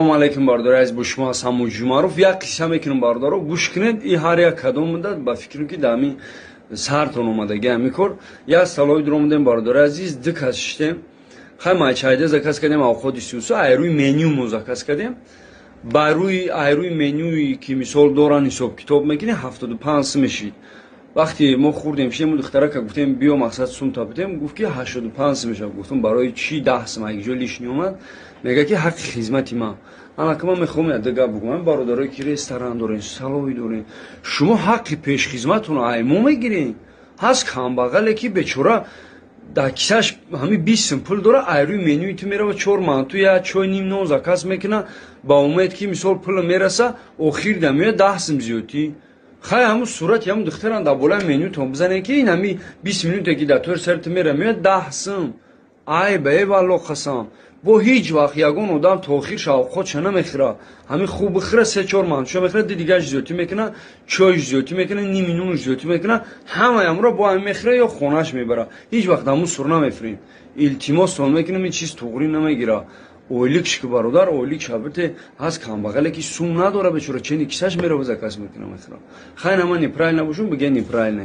Салому алейкум, бародари азиз, бо шумо ҳастам Муҷумаров. Як қисса мекунам, бародаро, гӯш кунед. И ҳар як кадом муддат ба фикрам, ки дар ҳамин сартон омадаги ҳамин кор. Як столовый дуромадем, бародари азиз, ду кас шиштем. Хай, майчайда заказ кардем, авқоти сиюсу айрӯи меню мо заказ кардем. Ба рӯи айрӯи менюи, ки мисол доран, ҳисоб китоб мекунем, 75 сум мешид. Вақте мо хӯрдем, шидем, духтарака гуфтем: «Биё, мақсад, сумта бидем». Гуфт, ки 85 сум мешавад. Гуфтам: «Барои чӣ 10 сум ҷо лишний омад?» Мега, ки ҳаққи хизмати ман. Анака ман мехоҳам як гап бигӯям, бародарое ки ресторан дорен, столовый дорен: шумо ҳаққи пешхизматонро ай мо мегирен. Ҳаст камбағале, ки бечора дар кисаш ҳамин 20 сум пул дора, айрӯи менюи ту мерава, чор манту, як чой, ним нон заказ мекуна, ба умед ки мисол пул мераса. Охир да меояд, 10 сум зиёдтӣ. Хай, ҳамун сурати ҳамун духтаран дар болои менютон бизанед, ки ин ҳами 20 минуте ки дар тори сари ту мера меояд, 10 сум. Ай ба э, валло қасам, бо ҳеҷ вақт ягон одам то охир шавқотша намехӯра. Ҳамин хуб бихӯра, се чор мантуша мехӯра, ди дигараш зиёдтӣ мекуна, чойш зиёдтӣ мекуна, ними нунш зиёдтӣ мекуна, ҳамаи ҳамуро бо ҳамин мехӯра ё хонааш мебара. Ҳеҷ вақт ҳамун сур намефурем. Илтимостон мекунем, ин чиз туғрӣ намегира. Ойликш ки, бародар, ойлик шабите. Ҳаст камбағале, ки сум надора, бечора, чени кисаш мерава, заказ мекуна, мехӯра. Хай, нама неправильно бошум, биге неправильно.